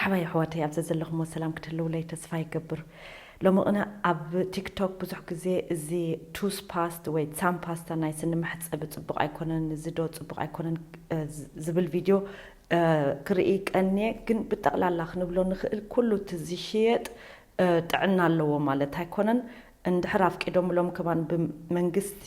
ሓባይ ኣሕዋተይ፣ ኣብ ዘዘለኹሞ ሰላም ክትህልውለይ ተስፋ ይገብር። ሎሚ ቅነ ኣብ ቲክቶክ ብዙሕ ግዜ እዚ ቱስ ፓስት ወይ ሳን ፓስታ ናይ ስኒ መሕፀቢ ፅቡቕ ኣይኮነን፣ እዚ ዶ ፅቡቕ ኣይኮነን፣ እ፣ ዝ-፣ ዝብል ቪድዮ፣ እ፣ ክርኢ ቀንየ። ግን ብጠቕላላ ክንብሎ ንኽእል፣ ኩሉ እቲ ዝሽየጥ፣ እ፣ ጥዕና ኣለዎ ማለት ኣይኮነን። እንድሕር ኣፍቂዶምሎም ከማን ብመንግስቲ፣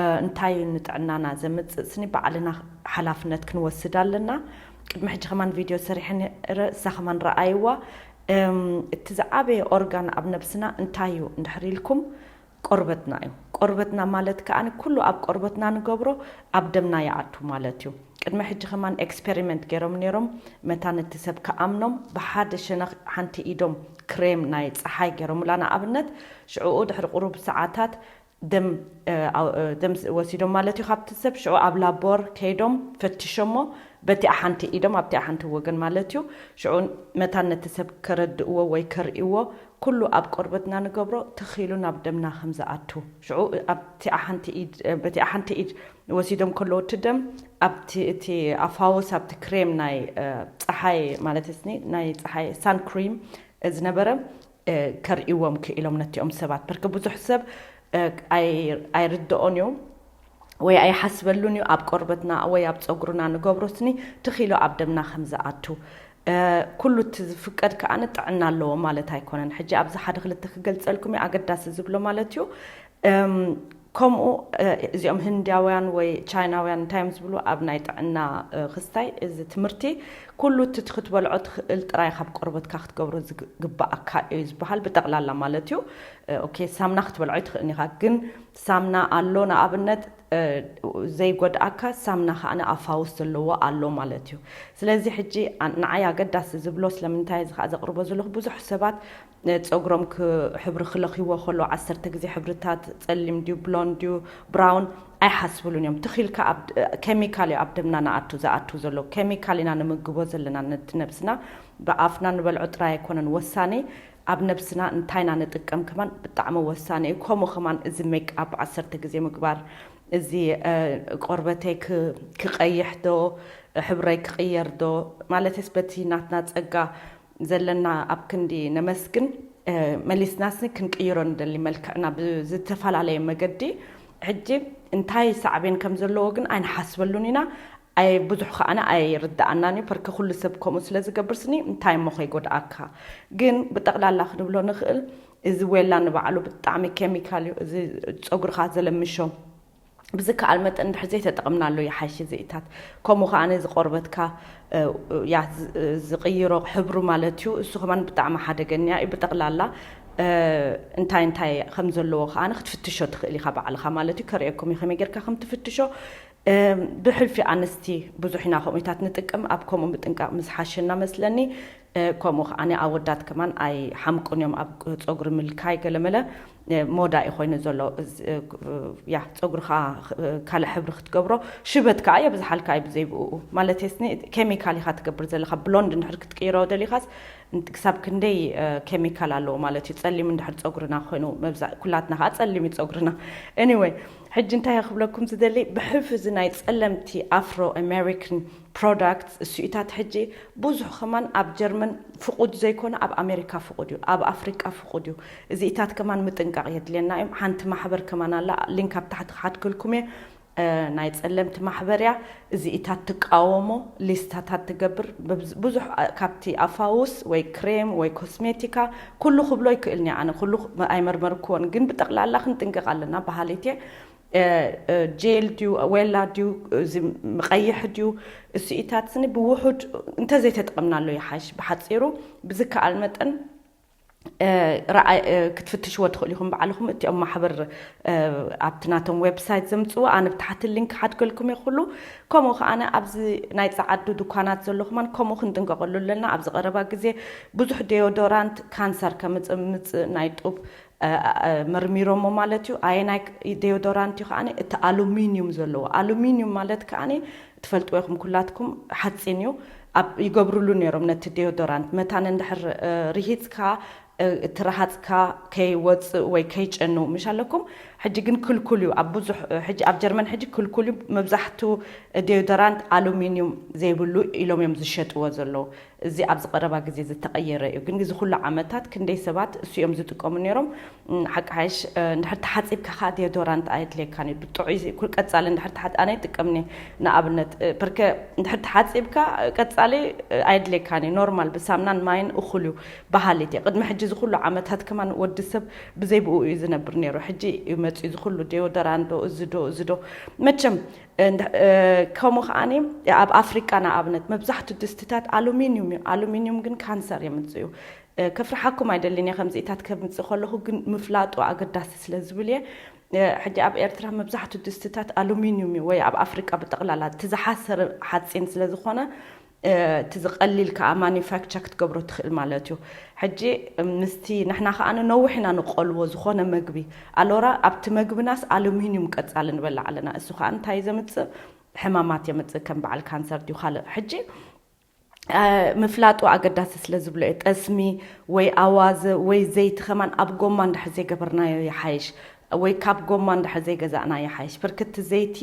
እ፣ እንታይ እዩ ንጥዕናና ዘምፅእ ስኒ ባዕልና ሓላፍነት ክንወስድ ኣለና። ቅድሚ ሕጂ ከማን ቪድዮ ሰሪሐ ነይረ፣ እሳ ከማን ረኣይዋ። እም፣ እቲ ዝዓበየ ኦርጋን ኣብ ነብስና እንታይ እዩ እንድሕር ኢልኩም፣ ቆርበትና እዩ። ቆርበትና ማለት ከኣ ኩሉ ኣብ ቆርበትና ንገብሮ ኣብ ደምና ይኣቱ ማለት እዩ። ቅድሚ ሕጂ ከማን ኤክስፐሪመንት ገይሮም ነይሮም፣ መታን እቲ ሰብ ክኣምኖም ብሓደ ሸነኽ ሓንቲ ኢዶም ክሬም ናይ ፀሓይ ገይሮምላ ንኣብነት። ሽዕኡ ድሕሪ ቁሩብ ሰዓታት ደም፣ እ፣ ኣው-፣ እ፣ ደም ስ-፣ ወሲዶም ማለት እዩ ካብቲ ሰብ። ሽዑ ኣብ ላቦር ከይዶም ፈትሾሞ፣ በቲኣ ሓንቲ ኢዶም ኣብቲኣ ሓንቲ ወገን ማለት እዩ። ሽዑ መታን ነቲ ሰብ ከረድእዎ ወይ ከርእይዎ፣ ኩሉ ኣብ ቆርበትና ንገብሮ ትኺሉ ናብ ደምና ከም ዝኣቱ። ሽዑ ኣብቲኣ ሓንቲ ኢድ፣ እ፣ በቲኣ ሓንቲ ኢድ ወሲዶም ከለዉ እቲ ደም ኣብቲ፣ እቲ ኣፋውስ፣ ኣብቲ ክሬም ናይ፣ እ፣ ፀሓይ ማለት ስኒ፣ ናይ ፀሓይ ሳን ክሪም ዝነበረ፣ እ፣ ከርእይዎም ክኢሎም ነቲኦም ሰባት። ብርክ ብዙሕ ሰብ፣ እ፣ ኣይ-፣ ኣይርድኦን እዩ ወይ ኣይሓስበሉን እዩ ኣብ ቆርበትና ወይ ኣብ ፀጉርና ንገብሮ ስኒ ትኺሎ ኣብ ደምና ከም ዝኣቱ። እ፣ ኩሉ እቲ ዝፍቀድ ከኣ ጥዕና ኣለዎ ማለት ኣይኮነን። ሕጂ ኣብዚ ሓደ ክልተ ክገልፀልኩም እዩ ኣገዳሲ ዝብሎ ማለት እዩ። እም፣ ከምኡ፣ እ፣ እዚኦም ህንዳውያን ወይ ቻይናውያን እንታይ እዮም ዝብሉ ኣብ ናይ ጥዕና፣ እ፣ ክስታይ እዚ ትምህርቲ፣ ኩሉ እቲ ክትበልዖ ትኽእል ጥራይ ካብ ቆርበትካ ክትገብሮ ዝግ-፣ ግባኣካ እዩ ዝበሃል ብጠቕላላ ማለት እዩ። እ፣ ኦኬ፣ ሳምና ክትበልዖ ይትኽእልን ኢኻ፣ ግን ሳምና ኣሎ ንኣብነት፣ እ፣ ዘይጎድኣካ ሳምና ከኣ ንኣፋውስ ዘለዎ ኣሎ ማለት እዩ። ስለዚ ሕጂ ኣ-፣ ንዓይ ኣገዳሲ ዝብሎ ስለምንታይ እዚ ከኣ ዘቕርቦ ዘለኹ ብዙሕ ሰባት ጸጉሮም ክ-፣ ሕብሪ ክለኽይዎ ከሎ ዓሰርተ ግዜ ሕብርታት ጸሊም ድዩ፣ ብሎንድ ድዩ፣ ብራውን ኣይሓስብሉን እዮም። ትኺልካ ኣብ ድ-፣ ኬሚካል እዩ ኣብ ደምና ንኣቱ፣ ዝኣቱ ዘሎ ኬሚካል ኢና ንምግቦ ዘለና ነቲ ነብስና። ብኣፍና ንበልዖ ጥራይ ኣይኮነን ወሳኒ፣ ኣብ ነብስና እንታይ ኢና ንጥቀም ከማን ብጣዕሚ ወሳኒ እዩ። ከምኡ ከማን እዚ ሜክኣፕ ዓሰርተ ግዜ ምግባር፣ እዚ፣ እ፣ ቆርበተይ ክ-፣ ክቐይሕ ዶ፣ ሕብረይ ክቕየር ዶ፣ ማለትስ በቲ ናትና ጸጋ ዘለና ኣብ ክንዲ ነመስግን፣ እ፣ መሊስናስ ክንቅይሮ ንደሊ መልክዕና ብዝተፈላለየ መገዲ። ሕጂ እንታይ ሳዕቤን ከም ዘለዎ ግን ኣይንሓስበሉን ኢና። ኣይ፣ ብዙሕ ከኣነ ኣይርድኣናን እዩ። ፐርከ ኩሉ ሰብ ከምኡ ስለ ዝገብር ስኒ እንታይ እሞ ከይጎድኣካ። ግን ብጠቕላላ ክንብሎ ንኽእል፣ እዚ ዌላ ንባዕሉ ብጣዕሚ ኬሚካል እዩ። እዚ ጸጉርኻ ዘለምሾ ብዝከኣል መጠን እንድሕር ዘይተጠቕምናሉ ይሓይሽ ዝኢታት። ከምኡ ከኣ ነዚ ቆርበትካ፣ እ፣ ያ ዝ-፣ ዝቕይሮ ሕብሩ ማለት እዩ። እሱ ከማን ብጣዕሚ ሓደገኛ እዩ። ብጠቕላላ፣ እ፣ እንታይ እንታይ ከም ዘለዎ ከኣ ክትፍትሾ ትኽእል ኢኻ ባዕልኻ ማለት እዩ። ከርእየኩም እዩ ከመይ ጌርካ ከም ትፍትሾ። እ፣ ብሕልፊ ኣንስቲ ብዙሕ ኢና ከምኡታት ንጥቀም። ኣብ ከምኡ ምጥንቃቕ ምስ ሓሸና መስለኒ። እ፣ ከምኡ ከኣ ኣወዳት ከማን ኣይሓምቁን እዮም ኣብ ጸጉሪ ምልካይ ገለመለ። እ፣ ሞዳ እዩ ኮይኑ ዘሎ። እዚ፣ እ፣ ያ፣ ጸጉርኻ፣ እ፣ ካልእ ሕብሪ ክትገብሮ፣ ሽበት ከኣ የብዝሓልካ እዩ ብዘይ ብኡ። ማለት የስኒ ኬሚካል ኢኻ ትገብር ዘለኻ። ብሎንድ እንድሕር ክትቅይሮ ደሊኻስ፣ እንት-፣ ክሳብ ክንደይ፣ እ፣ ኬሚካል ኣለዎ ማለት እዩ። ጸሊም እንድሕር ጸጉርና ኮይኑ፣ መብዛ-፣ ኩላትና ከኣ ጸሊም እዩ ጸጉርና። ኤኒወይ፣ ሕጂ እንታይ ክብለኩም ዝደሊ፣ ብሕልፊ እዚ ናይ ጸለምቲ ኣፍሮ ኣሜሪካን ፕሮዳክትስ፣ እሱኢታት ሕጂ ብዙሕ ከማን ኣብ ጀርመን ፍቑድ ዘይኮነ ኣብ ኣሜሪካ ፍቑድ እዩ፣ ኣብ ኣፍሪቃ ፍቑድ እዩ። እዚኢታት ከማን ምጥንቃቕ የድልየና እዩ። ሓንቲ ማሕበር ከማን ኣላ፣ ሊንክ ኣብ ታሕቲ ክሓትክልኩም እየ። እ፣ ናይ ጸለምቲ ማሕበር እያ። እዚኢታት ትቃወሞ፣ ሊስታታት ትገብር። በብዝ-፣ ብዙሕ፣ እ፣ ካብቲ ኣፋውስ ወይ ክሬም ወይ ኮስሜቲካ ኩሉ ክብሎ ይክእልኒ ኣነ፣ ኩሉ ኣይመርመርክዎን፣ ግን ብጠቕላላ ክንጥንቀቕ ኣለና በሃሊት እየ። እ፣ እ፣ ጄል ድዩ፣ ዌላ ድዩ፣ እዚ ምቐይሕ ድዩ፣ እሱኢታት ስኒ ብውሑድ እንተዘይተጠቐምናሉ ይሓይሽ። ብሓጺሩ ብዝከኣል መጠን፣ እ፣ ረኣይ-፣ እ፣ ክትፍትሽዎ ትኽእሉ ኢኹም ባዕልኹም። እቲኦም ማሕበር፣ እ፣ ኣብቲ ናቶም ዌብሳይት ዘምጽዎ ኣነ ብታሕቲ ሊንክ ሓድገልኩም እየ ኩሉ። ከምኡ ከኣ ኣብዚ ናይ ጸዓዱ ድኳናት ዘሎ ከማን ከምኡ ክንጥንቀቐሉ ኣለና። ኣብዚ ቀረባ ግዜ ብዙሕ ዴዮዶራንት ካንሰር ከምጽእ ምጽእ ናይ ጡብ እ፣ እ፣ መርሚሮሞ ማለት እዩ። ኣየናይ ክ-፣ ዴዮዶራንት እዩ ከኣኒ? እቲ ኣሉሚኒዩም ዘለዎ። ኣሉሚኒዩም ማለት ከኣኒ ትፈልጥዎ ኢኹም ኩላትኩም፣ ሓጺን እዩ። ኣብ፣ ይገብሩሉ ነይሮም ነቲ ዴዮዶራንት። መታን እንድሕር፣ እ፣ ርሂጽካ፣ እቲ ረሃፅካ ከይወፅእ ወይ ከይጨኑ ምሽ ኣለኩም። ሕጂ ግን ክልኩል እዩ ኣብ ብዙሕ ሕጂ ኣብ ጀርመን ሕጂ ክልኩል እዩ። መብዛሕቱ ዴዮደራንት ኣሉሚኒዩም ዘይብሉ ኢሎም እዮም ዝሸጥዎ ዘለዉ። እዚ ኣብዚ ቀረባ ግዜ ዝተቐየረ እዩ። ግን እዚ ኩሉ ዓመታት ክንደይ ሰባት እሱ እዮም ዝጥቀሙ ነይሮም። ሓቂ ሓይሽ እንድሕር ተሓፂብካ ከዓ ዴዮዶራንት ኣየድልየካን እዩ። ብጥዑይ ቀፃሊ እንድሕር ተሓፂ ኣነ ይጥቀምኒ። ንኣብነት ፕርከ እንድሕር ተሓፂብካ ቀፃሊ ኣየድልየካን እዩ። ኖርማል ብሳምናን ማይን እኩል እዩ። በሃሊት እየ። ቅድሚ ሕጂ እዚ ኩሉ ዓመታት ከማን ወዲ ሰብ ብዘይ ብኡ እዩ ዝነብር ነይሩ። ሕጂ እዩ መፅኡ እዚ ኩሉ ዴዮደራንት ዶ እዚ ዶ እዚ ዶ መቸም ከምኡ ከዓኒ ኣብ ኣፍሪቃ ንኣብነት መብዛሕቱ ድስትታት ኣሉሚኒዩም እዩ። ኣሉሚኒዩም ግን ካንሰር የምፅእ እዩ። ከፍርሓኩም ኣይደልን እየ ከምዚኢታት ከምፅእ ከለኹ ግን ምፍላጡ ኣገዳሲ ስለ ዝብል እየ። ሕጂ ኣብ ኤርትራ መብዛሕቱ ድስትታት ኣሉሚኒዩም እዩ ወይ ኣብ ኣፍሪቃ ብጠቕላላ እቲ ዝሓሰረ ሓፂን ስለ ዝኾነ እቲ ዝቐሊል ከዓ ማኒፋክቸር ክትገብሮ ትኽእል ማለት እዩ። ሕጂ ምስቲ ንሕና ከዓ ንነዊሕ ኢና ንቆልዎ ዝኾነ መግቢ ኣሎራ ኣብቲ መግብናስ ኣሉሚኒዩም ቀፃሊ ንበላዕ ኣለና። እሱ ከዓ እንታይ ዘምፅእ ሕማማት የምፅእ ከም በዓል ካንሰር ድዩ ካልእ። ሕጂ ምፍላጡ ኣገዳሲ ስለ ዝብሎ እዩ። ጠስሚ ወይ ኣዋዘ ወይ ዘይቲ ከማን ኣብ ጎማ እንድሕር ዘይገበርናዮ ይሓይሽ። ወይ ካብ ጎማ እንድሕር ዘይገዛእና ይሓይሽ። ብርክቲ ዘይቲ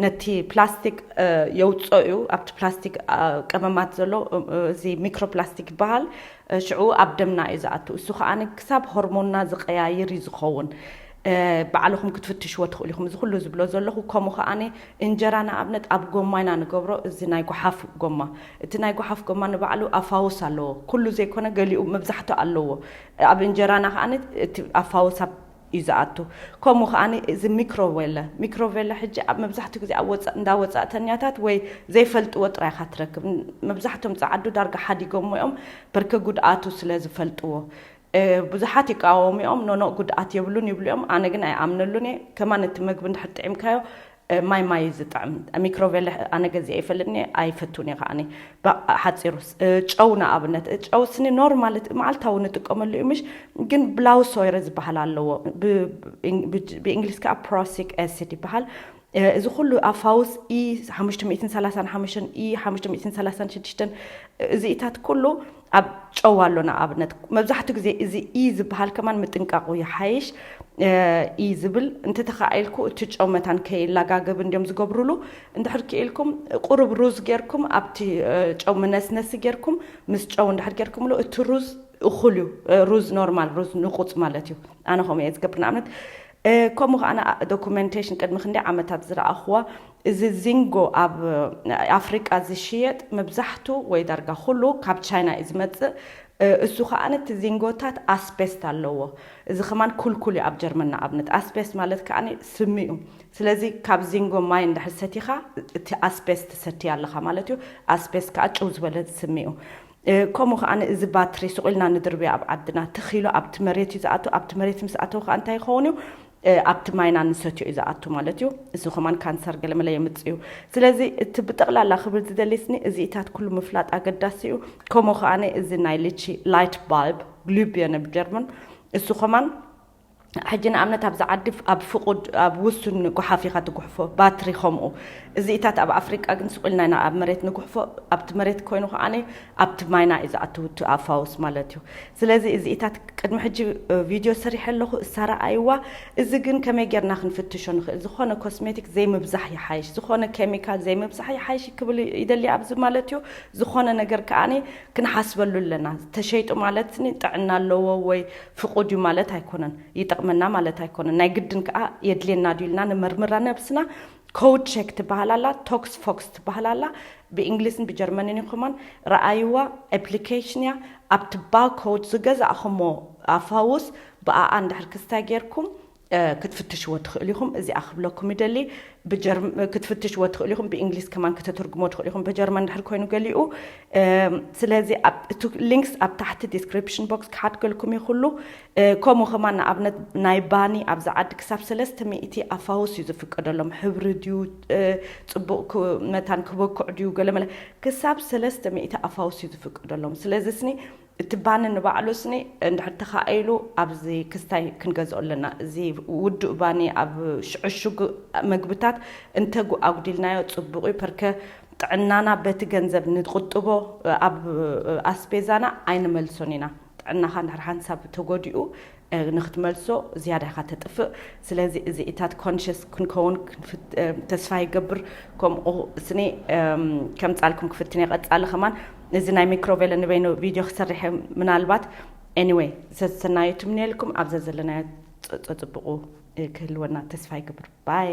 ነቲ ፕላስቲክ የውፅኦ እዩ። ኣብቲ ፕላስቲክ ቀመማት ዘሎ እዚ ሚክሮፕላስቲክ ይበሃል። ሽዑ ኣብ ደምና እዩ ዝኣቱ። እሱ ከዓ ክሳብ ሆርሞንና ዝቀያይር እዩ ዝኸውን። ባዕልኹም ክትፍትሽዎ ትኽእሉ ኢኹም። እዚ ኩሉ ዝብሎ ዘለኹ ከምኡ ከዓ እንጀራ ንኣብነት ኣብ ጎማ ኢና ንገብሮ። እዚ ናይ ጎሓፍ ጎማ እቲ ናይ ጎሓፍ ጎማ ንባዕሉ ኣፋውስ ኣለዎ። ኩሉ ዘይኮነ ገሊኡ መብዛሕቱ ኣለዎ። ኣብ እንጀራና ከዓ እቲ ኣፋውስ ኣብ እዩ ዝኣቱ። ከምኡ ከዓ እዚ ሚክሮቬለ ሚክሮቬለ ሕጂ ኣብ መብዛሕትኡ ግዜ ኣብ ወፃ- እንዳ ወፃእተኛታት ወይ ዘይፈልጥዎ ጥራይ ኢኻ ትረክብ። መብዛሕቶም ፀዓዱ ዳርጋ ሓዲጎሞ እዮም። ብርኪ ጉድኣቱ ስለ ዝፈልጥዎ ብዙሓት ይቃወሙ እዮም። ኖኖ ጉድኣት የብሉን ይብሉ እዮም። ኣነ ግን ኣይኣምነሉን እየ። ከማን እቲ መግቢ እንድሕር ጥዒምካዮ ማይ ማይ እዩ ዝጥዕም። ሚክሮቬለ ኣነ ገዚአ ይፈልጥኒ ኣይፈቱን እየ ከዓኒ። ሓፂሩ ጨው ንኣብነት ጨው ስኒ ኖርማል መዓልታዊ ንጥቀመሉ እዩ ምሽ። ግን ብላውሶይረ ዝበሃል ኣለዎ። ብእንግሊዝ ከዓ ፕሮሲክ ኤሲድ ይበሃል። እዚ ኩሉ ኣፋውስ ኢ ሓሙሽተ ሚእትን ሰላሳን ሓሙሽተን ኢ ሓሙሽተ ሚእትን ሰላሳን ሽዱሽተን እዚኢታት ኩሉ ኣብ ጨው ኣሎ። ንኣብነት መብዛሕትኡ ግዜ እዚ ኢ ዝበሃል ከማን ምጥንቃቑ ይሓይሽ። ኢ ዝብል እንተተኻኢልኩ እቲ ጨው መታን ከይላጋገብ እንዲዮም ዝገብሩሉ። እንድሕር ክኢልኩም ቁሩብ ሩዝ ጌርኩም ኣብቲ ጨው መነስነሲ ጌርኩም ምስ ጨው እንድሕር ጌርኩምሉ እቲ ሩዝ እኹል እዩ። ሩዝ ኖርማል ሩዝ ንቁፅ ማለት እዩ። ኣነ ከምኡ እየ ዝገብር። ንኣብነት ከምኡ ከዓ ዶኩመንቴሽን ቅድሚ ክንደይ ዓመታት ዝረኣኽዋ እዚ ዚንጎ ኣብ ኣፍሪቃ ዝሽየጥ መብዛሕቱ ወይ ዳርጋ ኩሉ ካብ ቻይና እዩ ዝመፅእ። እሱ ከዓ ነቲ ዚንጎታት ኣስቤስት ኣለዎ። እዚ ከማን ኩልኩል እዩ ኣብ ጀርመን ንኣብነት ኣስቤስት ማለት ከዓ ስሚ እዩ። ስለዚ ካብ ዚንጎ ማይ እንድሕር ሰቲኻ እቲ ኣስቤስት ትሰቲ ኣለኻ ማለት እዩ። ኣስቤስት ከዓ ጭው ዝበለ ስሚ እዩ። ከምኡ ከዓ እዚ ባትሪ ስቑልና ንድርብያ ኣብ ዓድና ተኺሉ ኣብቲ መሬት እዩ ዝኣቱ። ኣብቲ መሬት ምስ ኣተው ከዓ እንታይ ይኸውን እዩ? ኣብቲ ማይና ንሰትዮ እዩ ዝኣቱ ማለት እዩ። እዚ ከማን ካንሰር ገለመለ የምፅ እዩ። ስለዚ እቲ ብጠቕላላ ክብል ዝደሊ ስኒ እዚኢታት ኩሉ ምፍላጥ ኣገዳሲ እዩ። ከምኡ ከዓ እዚ ናይ ልቺ ላይት ባልብ ግሉብየነ ብጀርመን እሱ ከማን ሕጂ ንኣብነት ኣብዚ ዓዲ ኣብ ፍቁድ ኣብ ውሱን ጓሓፍ ኢኻ ትጉሕፎ ባትሪ ከምኡ። እዚኢታት ኣብ ኣፍሪቃ ግን ስቑልና ኢና ኣብ መሬት ንጉሕፎ። ኣብቲ መሬት ኮይኑ ከዓ ኣብቲ ማይና እዩ ዝኣትው እቲ ኣፋውስ ማለት እዩ። ስለዚ እዚኢታት ቅድሚ ሕጂ ቪድዮ ሰሪሐ ኣለኹ እሳ ረኣይዋ። እዚ ግን ከመይ ጌርና ክንፍትሾ ንኽእል? ዝኾነ ኮስሜቲክ ዘይምብዛሕ ይሓይሽ፣ ዝኾነ ኬሚካል ዘይምብዛሕ ይሓይሽ ክብል ይደሊ ኣብዚ ማለት እዩ። ዝኾነ ነገር ከዓ ክንሓስበሉ ኣለና። ተሸይጡ ማለት ጥዕና ኣለዎ ወይ ፍቁድ እዩ ማለት ኣይኮነን። ይጠቕመና ማለት ኣይኮነን። ናይ ግድን ከዓ የድልየና ድዩ ኢልና ንመርምራ ነብስና። ኮድ ቸክ ትበሃል ኣላ፣ ቶክስ ፎክስ ትበሃል ኣላ። ብእንግሊዝን ብጀርመንን እዩ ከማን ረኣይዋ። ኣፕሊኬሽን እያ። ኣብቲ ባርኮድ ዝገዛእኹሞ ኣፋውስ ብኣኣ እንድሕር ክስታይ ጌርኩም ክትፍትሽዎ ትኽእሉ ኢኹም። እዚኣ ክብለኩም ይደሊ። ክትፍትሽዎ ትኽእሉ ኢኹም። ብእንግሊዝ ከማን ከተተርጉሞ ትኽእሉ ኢኹም። ብጀርመን እንድሕር ኮይኑ ገሊኡ። ስለዚ እቲ ሊንክስ ኣብ ታሕቲ ዲስክሪፕሽን ቦክስ ክሓድገልኩም ይኽሉ። ከምኡ ከማን ንኣብነት ናይ ባኒ ኣብዚ ዓዲ ክሳብ ሰለስተ ሚእቲ ኣፋውስ እዩ ዝፍቀደሎም። ሕብሪ ድዩ ፅቡቕ መታን ክበኩዕ ድዩ ገለመለ ክሳብ ሰለስተ ሚእቲ ኣፋውስ እዩ ዝፍቀደሎም። ስለዚ ስኒ እቲ ባኒ ንባዕሉ ስኒ እንድሕር ተኻኢሉ ኣብዚ ክስታይ ክንገዝኦ ኣለና። እዚ ውዱእ ባኒ ኣብ ዕሹግ መግብታት እንተ ኣጉዲልናዮ ፅቡቕ እዩ። ፐርከ ጥዕናና በቲ ገንዘብ ንቁጥቦ ኣብ ኣስቤዛና ኣይንመልሶን ኢና። ጥዕናኻ እንድሕር ሓንሳብ ተጎዲኡ ንክትመልሶ ዝያዳ ኢኻ ተጥፍእ። ስለዚ እዚ ኢታት ኮንሽስ ክንከውን ተስፋ ይገብር። ከምኡ ስኒ ከምፃልኩም ክፍትን የቐፃሊ ከማን እዚ ናይ ሚክሮቬለ ንበይኑ ቪድዮ ክሰርሕ ምናልባት anyway ሰሰናዩ ትምንየልኩም ኣብዛ ዘለናዮ ፀፅብቑ ክህልወና ተስፋ ይገብር ባይ